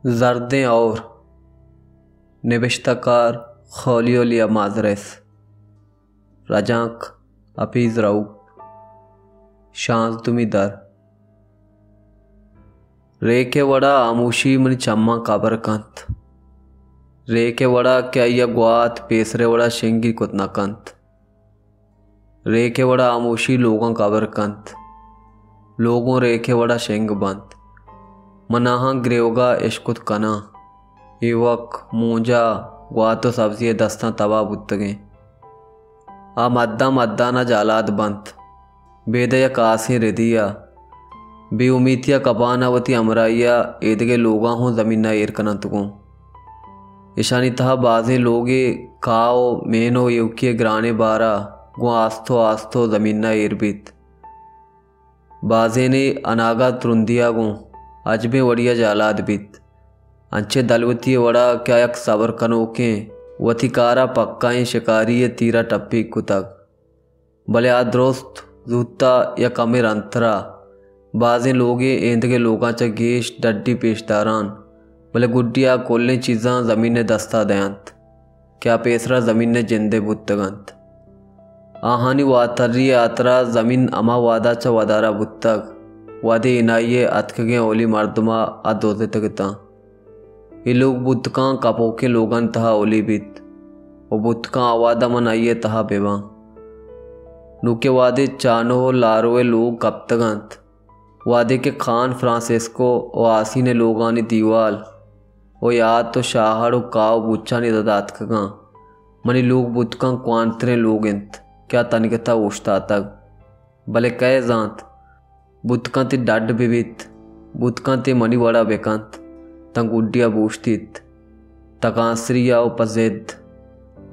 زردیں اور، نبشتہ کار خولیو لیا مازریس، رجانک حفیظ رؤف، شانزدمی در۔ ریک ءِ وڑا ہاموشی منی چماں کبر کنت۔ ریک ءِ وڑا کہ آئی ءَ گوات پیسر ءِ وڑا شنگی کت نہ کنت۔ ریک ءِ وڑا ہاموشی لوگاں کبر کنت۔ لوگ اوں ریک ءِ وڑا شنگ بنت۔ من آہاں گریوگا اشکت کناں۔ ایوک، مونجا، گوات ءُ سبزی ءِ دستاں تباہ بوتگیں۔ آ مدان مدان ءَ جالاد بنت۔ بیدے یک آسیں ردی ءَ بے امیتی ءَ کپان ءَ وتی ہمراہی ءَ ایدگہ لوگاں ہوں زمین ءَ ایر کننت گوں۔ اشانی تہا بازیں لوگے کاہ ءُ مین ءُ ایوکی ءِ گرانیں بار ءَ گوں آستو آستو زمین ءَ ایر بیت۔ بازینے اناگہ ترندی ءَ گوں عجبیں وڑی ءَ جالاد بیت۔ انچیں دلوتی ءِ وڑا کہ آ یک صبر کنوکیں وتی کار ءَ پکائیں شکاری ءِ تیر ءَ ٹپیگ کتگ۔ بلے آ درست زوت ءَ یا کمے رندتر ءَ بازیں لوگے ایندگہ لوگاں چہ گیش ڈڈی پیش داران، بلے گڈی آ کلیں چیزاں زمین ءِ دست ءَ دینت کہ آ پیسرا زمین ءِ جندے بوتگ انت۔ آہانی واتری ءِ ہاترا زمین ہما وہدا چہ ودارا بوتگ، وہدے اینائی ءِ اتکگیں اولی مردم ءَ آ دزتگ اتاں۔ اے لوگ بوتکاں کپوکیں لوگانی تہا اولی بیت ءُ بوتکاں آ وہدا من آئی ءِ تہا بباں۔ نوں کہ وہدے چانو ءُ لارو ءِ لوگ کپتگ انت، وہدے کہ خان فرانسسکو ءُ آسین ءِ لوگانی دیوال ءُ یات ءُ شاہڑ ءُ کاہ ءُ بوچانی ردا اتکگاں، منی لوگ بوتکاں کوانتریں لوگ انت کہ آ تنیگتا اوشتاتگ۔ بلے کئے زانت؟ بوت کنت اے ڈڈ بہ بیت، بوت کنت اے منی وڑا بہ کنت، تاں گڈیا بوشتیت، تکانسری ءَ ءُ پہ زد۔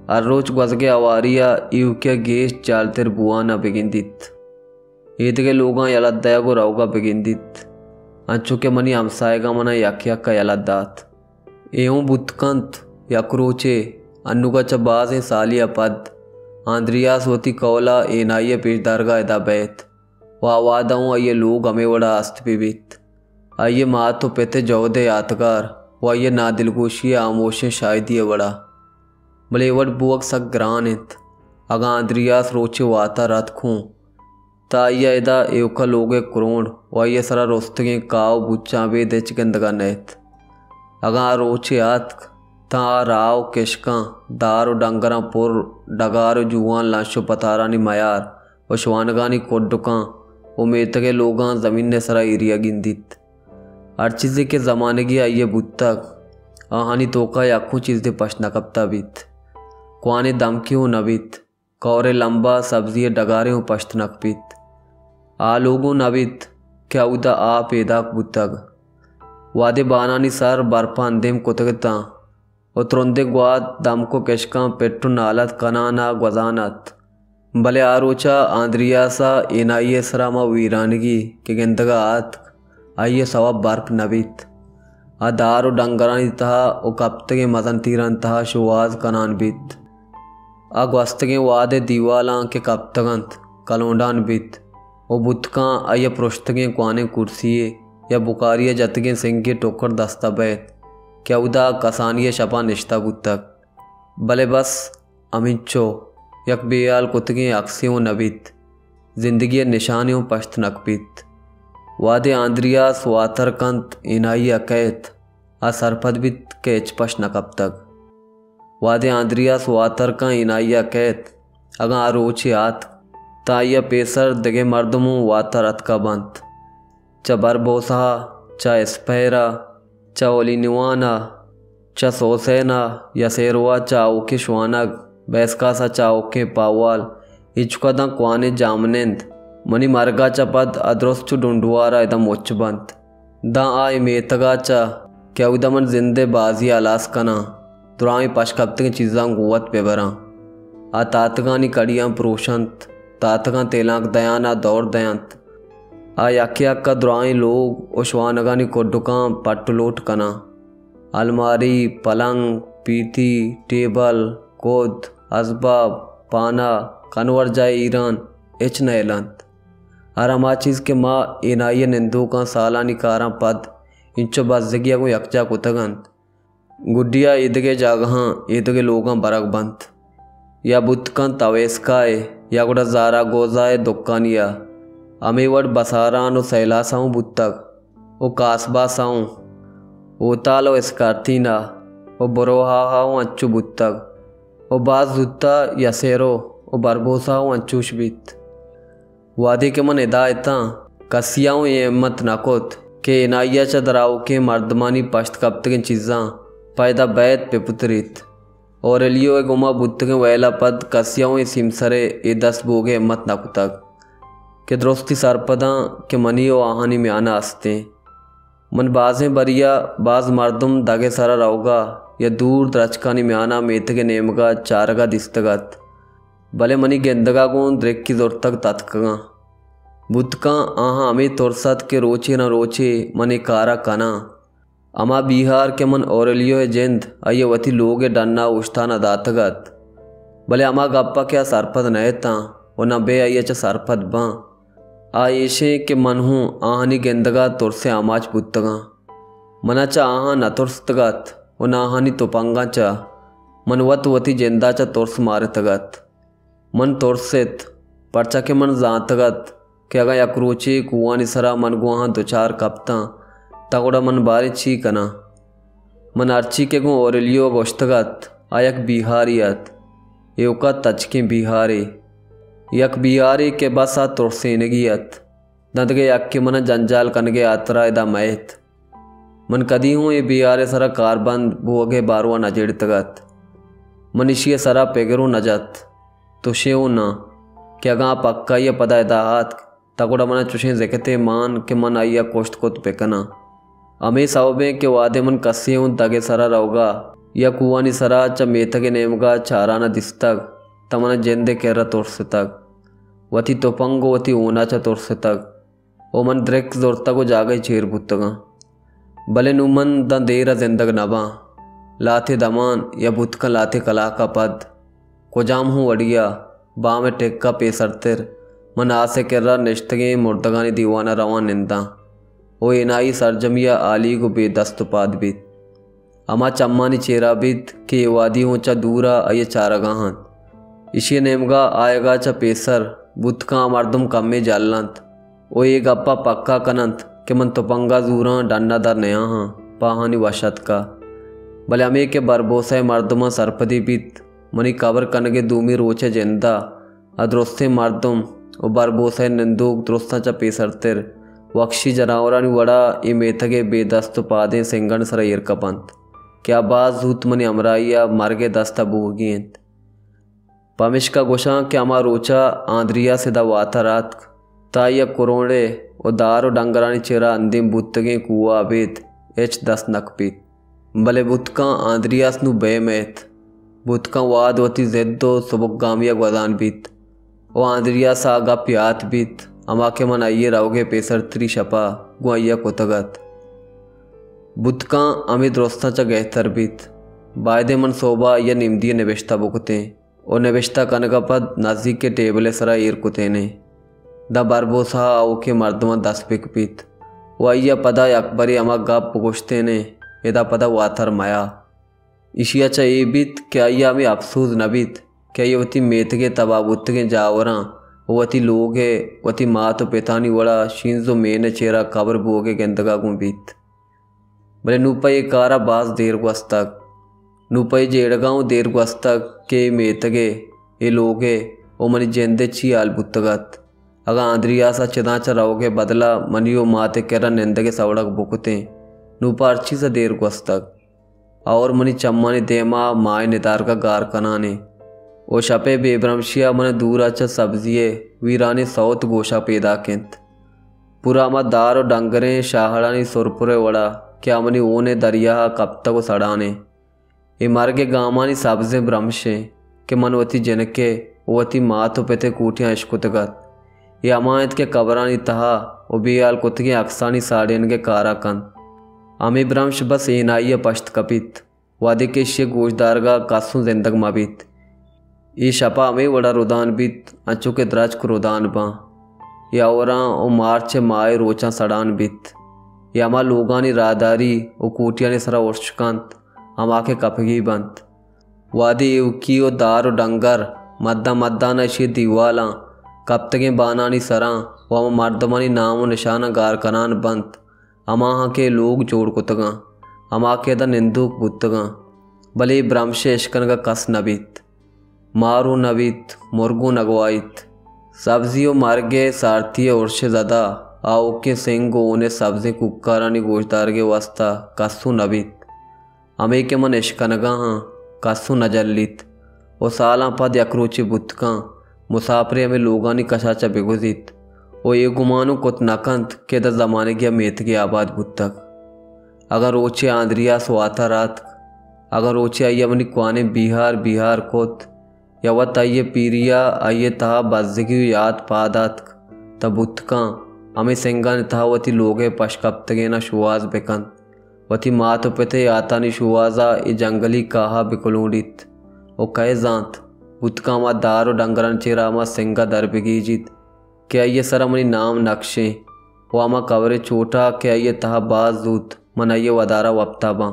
ہر روچ گوزگے ہواری ءَ ایوکی ءَ گیش جہلتر بوان ءَ بگندیت۔ ایدگہ لوگاں یلہ دئیگ ءُ روگ ءَ بگندیت، انچو کہ منی ہمساہگاں منا یک یک ءَ یلہ دات۔ اے اوں بوت کنت، یک روچے، انوگا چہ بازیں سالی ءَ پد آندریاس وتی کہول ءَ اینائی ءِ پیشدارگ ءَ ادا بئیت۔ ءُ آ وہد ءَ اوں آئی ءِ لوگ ہمے وڑ ءَ است بہ بیت۔ آئی ءِ مات ءُ پت ءِ جہد ءِ یاتگار ءُ آئی ءِ نادلگوشی ءِ ہاموشیں شاہدی ءِ وڑ ءَ۔ بلے اے وڑ بوگ سک گران انت۔ اگاں آندریاس روچے واتر اتک اوں، تہ آئی ءَ ادا ایوک ءَ لوگ ءِ کرونڈ ءُ آئی ءِ سرا رستگیں کاہ ءُ بوچاں ابید ہچ گندگ ءَ نئیت۔ اگاں آ روچے اتک، تاں آ راہ ءُ کشکاں، دار ءُ ڈنگراں پر، ڈگار ءُ جوان لنش ءُ پتارانی میار ءُ شوانگانی کڈکاں ءُ میتگ ءِ لوگاں زمین ءِ سرا ایری ءَ گندیت۔ ہر چیزے کہ زمانگے آئی ءَ بوتگ، آہانی توکا یکوں چیزے پشت نہ کپتہ بیت۔ کوہنیں دمکے اوں نہ بیت، کئور ءِ لمب ءَ سبزی ءِ ڈگارے اوں پشت نہ کپیت۔ آ لوگ اوں نہ بیت کہ اودا آ پیداک بوتگ۔ وہدے بانانی سر برپ ءَ اندیم کتگ اتاں، ءُ ترندیں گوات دمک ءُ کشکاں پٹ ءُ نالت کنان ءَ گوزان ات۔ بلے آ روچ ءَ آندریاس ءَ اینائی ءِ سرا ہما ویرانگی کہ گندگ ءَ اتک، آئی ءِ سوب برپ نہ بیت۔ آ دار ءُ ڈنگرانی تہا ءُ کپتگیں مزن تیرانی تہا شوہاز کنان بیت۔ آ گوستگیں وہد ءِ دیوالاں کہ کپتگ انت، کلونڈان بیت۔ ءُ بوت کنت آئی ءَ پرشتگیں کوہنیں کرسی یے یا بکاری ءَ جتگیں سنگے ٹکر دست ءَ بئیت کہ اودا کسانی ءَ شپاں نشتہ بوتگ۔ بلے بس ہمینچو یک بے ہیال کتگیں اکسے اوں نہ بیت، زندگی ءِ نشانے اوں پشت نہ کپیت۔ وہدے آندریاس واتر کنت، اینائی ءَ کئیت، آ سرپد بیت کہ ہچ پش نہ کپتگ۔ وہدے آندریاس واتر کن اینائی ءَ کئیت، اگاں آ روچے آتک، تاں آئی ءَ پیسر دگہ مردم اوں واتر اتکہ بنت۔ چہ بربوسہ ءَ، چہ اسپیر ءَ، چہ اولینوان ءَ، چہ سوسین ءَ، یسیرو ءَ چہ آؤکیں شوانگ، بیسکاس ءَ چہ آؤکیں پاہوال، ایچکا داں کوہنیں جاہمنند منی مرگ ءَ چہ پد ادرست چو ڈونڈوار ءَ ادا مچ بنت۔ داں آ اے میتگ ءَ چہ کہ اودا من زند ءِ بازی ءَ ہلاس کناں، درائیں پشکپتگیں چیزاں گوں وت بہ براں۔ آ تاتگانی کڑیاں پروشنت، تاتگاں تیلانک دیان ءَ دور دینت۔ آ یک یک ءَ درائیں لوگ ءُ شوانگانی کڈکاں پٹ ءُ لوٹ کناں۔ الماری، پلنگ، پیتی، ٹیبل، کد، ازباب، پانہ، کنور جاہ ایران ہچ نہ ہلنت۔ ہر ہما چیز کہ ما اینائی ءِ نندوکاں سالانی کاراں پد انچو بزگی ءَ گوں یکجاہ کتگ اَنت۔ گڈی ءَ ایدگہ جاگہاں، ایدگہ لوگاں برگ بنت۔ یا بوت کنت اویسکا ءِ، یا گڑا زارا گوزا ءِ دکانی ءَ۔ ہمے وڑ بساران ءُ سیلاس ءَ اوں بوتگ ءُ کاسباس ءَ اوں، اوتال ءُ اسکارتین ءَ ءُ بروہا ءَ اوں انچو بوتگ ءُ باز زوت ءَ یسیرو ءُ بربوسا ءَ اوں انچوش بیت۔ وہدے کہ من ادا اتاں، کسی ءَ اوں اے ہمت نہ کت کہ اینائی ءَ چہ دراوکیں مردمانی پشت کپتگیں چیزاں پہ ادا بئیت بہ پتریت۔ اوریلیو ءِ گوما بوتگیں ویل ءَ پد کسی ءَ اوں اے سیمسر ءِ اے دست بوگ ءِ ہمت نہ کتگ کہ درستی سرپداں کہ منی ءُ آہانی میان ءَ است ایں۔ من بازیں بری ءَ باز مردم دگ ءِ سر ءَ روگ ءَ یا دور درچکانی میان ءَ میتگ ءِ نیمگ ءَ چارگ ءَ دیستگ اَت، بلے منی گندگ ءَ گوں درکی زرتگ تتکگاں۔ بوت کن آہاں ہمے ترس اَت کہ روچے نہ روچے من اے کار ءَ کناں۔ ہما بیہار کہ من اوریلیو ءِ جند آئی ءَ وتی لوگ ءِ ڈن ءَ اوشتان ءَ داتگ اَت، بلے ہما گپ ءَ کہ آ سرپد نہ اتاں ءُ نہ بہ آئی ءَ چہ سرپد باں، آ ایش اِنت کہ من ہوں آہانی گندگ ءَ ترس ءِ آماچ بوتگاں۔ من ءَ چہ آہاں نہ ترستگ اَت ءُ نہ آہانی تپنگاں چہ۔ من وت وتی جند ءَ چہ ترس مارتگ اَت۔ من ترست، پرچا کہ من زانتگ اَت کہ اگاں یک روچے کوہانی سر ءَ من گوں آہاں دچار کپتاں، تہ گڑا من باریں چی کناں؟ من ہرچی کہ گوں اوریلیو ءَ گوشتگ اَت، آ یک بیہارے اَت، ایوک ءَ تچکیں بیہارے، یک بیہارے کہ بس آ ترسینگی اَت، داں دگہ یکے من ءَ جنجال کنگ ءِ ہاترا ادا مئیت۔ من کدی ہوں اے بیہار ءِ سر ءَ کاربند بوگ ءِ باروا نہ جیڑتگ اَت۔ من ایشی ءِ سر ءَ پگر اوں نہ جت، تشے اوں نہ، کہ اگاں آ پکائی ءَ پدا ادا آتک، تہ گڑا من ءَ چشیں زکتے مان کہ من آئی ءَ کشت کت بہ کناں۔ ہمے سوب اِنت کہ وہدے من کسے اوں دگ ءِ سر ءَ روگ ءَ یا کوہانی سر ءَ چہ میتگ ءِ نیمگ ءَ چاران ءَ دیستگ، تہ من ءَ جند ءِ کر ءَ ترستگ، وتی تپنگ ءُ وتی ہون ءَ چہ ترستگ۔ ءُ من درک زرتگ ءُ جاگہے چیر بوتگاں۔ بلے نوں من داں دیر ءَ زندگ نہ باں۔ لہتے دمان یا بوت کن لہتے کلاک ءَ پد کجام ہوں وڑی ءَ بام ءِ ٹک ءَ پیسرتر من آس ءِ کر ءَ نشتگیں مردگانی دیوان ءَ رواں ننداں ءُ اینائی سرجمی ءَ ہالیگ ءُ بے دست ءُ پاد بیت۔ ہما چمانی چیرا بیت کہ اے وہدی اوں چہ دور ءَ آئی ءِ چارگ ءَ اَنت۔ ایشی ءِ نیمگ ءَ آیگ ءَ چہ پیسر بوت کن آ مردم کمے جھل اَنت ءُ اے گپ ءَ پکا کن اَنت کہ من تپنگ ءَ زوراں، ڈن ءَ در نیاہاں، پہ آہانی وش اتک ءَ۔ بلے ہمے کہ بربوسہ ءِ مردماں سرپدی بیت، منی کبر کنگ ءِ دومی روچ ءِ جند ءَ آ درستیں مردم ءُ بربوسہ ءِ نندوک درستاں چہ پیسرتر وکشی جناورانی وڑا اے میتگ ءِ بے دست ءُ پادیں سنگن ءِ سرا ایر کپ اَنت کہ آ باز زوت منی ہمراہی ءَ مرگ ءِ دست ءَ بوہگی اَنت۔ پمیشکا گوشاں کہ ہما روچ ءَ آندریاس ادا واتر آتک، تہ آئی ءَ کرونڈے ءُ دار ءُ ڈنگرانی چیرا اندیم بوتگیں کوہ ءَ ابید ہچ دست نہ کپیت۔ بلے بوت کن آندریاس نوں بے مئیت۔ بوت کن وہد وتی زد ءُ سبکگامی ءَ گوزان بیت ءُ آندریاس ءَ آ گپ یات بیت، ہما کہ من آئی ءِ روگ ءِ پیسرتری شپ ءَ گوں آئی ءَ کتگ اَت۔ بوت کن ہمے درستاں چہ گہتر بیت۔ بائدیں من سہب ءَ آئی ءَ نمدی ءِ نبشتہ بکتیں۔ ءُ نبشتہ کنگ ءَ پد نزیک ءِ ٹیبل ءِ سرا ایر کتینے۔ داں بربوسہ ءَ آؤکیں مردماں دست بکپیت ءُ آئی ءَ پدا یکبرے ہما گپ گوشتینے، ادا پدا واتر میا۔ ایشی ءَ چہ اے بیت کہ آئی ءَ ہمے اپسوز نہ بیت کہ آئی ءَ وتی میتگ ءِ تباہ بوتگیں جاوراں ءُ وتی لوگ ءِ، وتی مات ءُ پتانی وڑا شینز ءُ مین ءِ چیرا کبر بوگ ءِ گندگ ءَ گوں بیت۔ بلے نوں پہ اے کار ءَ باز دیر گوستگ۔ نوں پہ اے جیڑگاں اوں دیر گوستگ کہ اے میتگ ءِ، اے لوگ ءِ ءُ منی جند ءِ چی حال بوتگ اَت۔ اگاں آندریاس ءَ چداں چہ روگ ءِ بدل ءَ منی ءُ مات ءِ کرا نندگ ءِ سوڑگ بکتیں، نوں پہ ہر چیز ءَ دیر گوستگ۔ اور منی چمانی دیم ءَ ماہ ءِ ندارگ ءَ گار کنان ایں ءُ شپ ءِ بے برمشی ءَ من ءَ دور ءَ چہ سبزی ءِ ویرانیں سوت گوش ءَ پیداک اِنت۔ پورا ہما دار ءُ ڈنگریں شاہڑانی سرپر ءِ وڑا کہ آ منی ہون ءِ دریا ءَ کپتگ ءُ سڑان ایں۔ اے مرگ ءِ گامانی سبزیں برمش ایں کہ من وتی جنک ءِ ءُ وتی مات ءُ پت ءِ کوٹیاں اشکتگ اَت۔ اے ہما اِنت کہ کبرانی تہا ءُ بے ہیال کتگیں اکسانی ساڑینگ ءِ کار ءَ کنت۔ ہمے برمش بس اینائی ءَ پشت کپیت۔ وہدے کہ ایشی ءِ گوشدارگ ءَ کس اوں زندگ مہ بیت، اے شپ ءَ ہمے وڑ ءَ ردان بیت، انچو کہ درچک ردان باں۔ اے ہوراں ءُ مارچ ءِ ماہ ءِ روچاں سڑان بیت۔ اے ہما لوگانی راہداری و کوٹیانی سرا ارش کنت، ہما کہ کپگی بنت۔ وہدے ایوکی و دار و ڈنگر مدان مدان اشی دیوالاں، کپتگیں بانانی سراں و ہما مردمانی نام و نشاناں گار کنان بنت، ہماہاں کہ لوگ جوڑ کتگاں، ہما کہ ادا نندوک بوتگاں، بلے اے برمش ء اشکنگ ء کس نہ بیت۔ مار اوں نہ بیت، مرگ اوں نہ گواہیت۔ سبزی و مرگ ء سارتی ء ارش ء زد ء آؤکیں سنگ و ہون ء سبزیں کوکارانی گوشدارگ ء واستہ کس اوں نہ بیت۔ ہمے کہ من اشکنگ ء آں، کس اوں نہ جلیت و سالاں پد یک روچے بوت کن مساپرے ہمے لوگانی کشا چہ بگوزیت و اے گمان اوں کت نہ کنت کہ ادا زمانگے ء میتگے آباد بوتگ۔ اگاں روچے آندریاس واتر آتک، اگاں روچے آئی ء منی کوانیں بیہار بیہار کت، یا وت آئی ء پیری ء آئی ء تہا بزگی و یات پاد آتک، تہ بوت کن ہمے سنگانی تہا وتی لوگ ء پش کپتگیناں شوہاز بہ کنت، وتی مات و پت ء یاتانی شوہاز ء اے جنگلی کاہ ء بہ کلونڈیت و کئے زانت، بوت کن ہما دار و ڈنگرانی چیرا ہما سنگ ء در بگیجیت کہ آئی ء سرا منی نام نکشیں و ہما کبریں چوٹا کہ آئی ء تہا باز زوت من آئی ء ودارا وپتا باں۔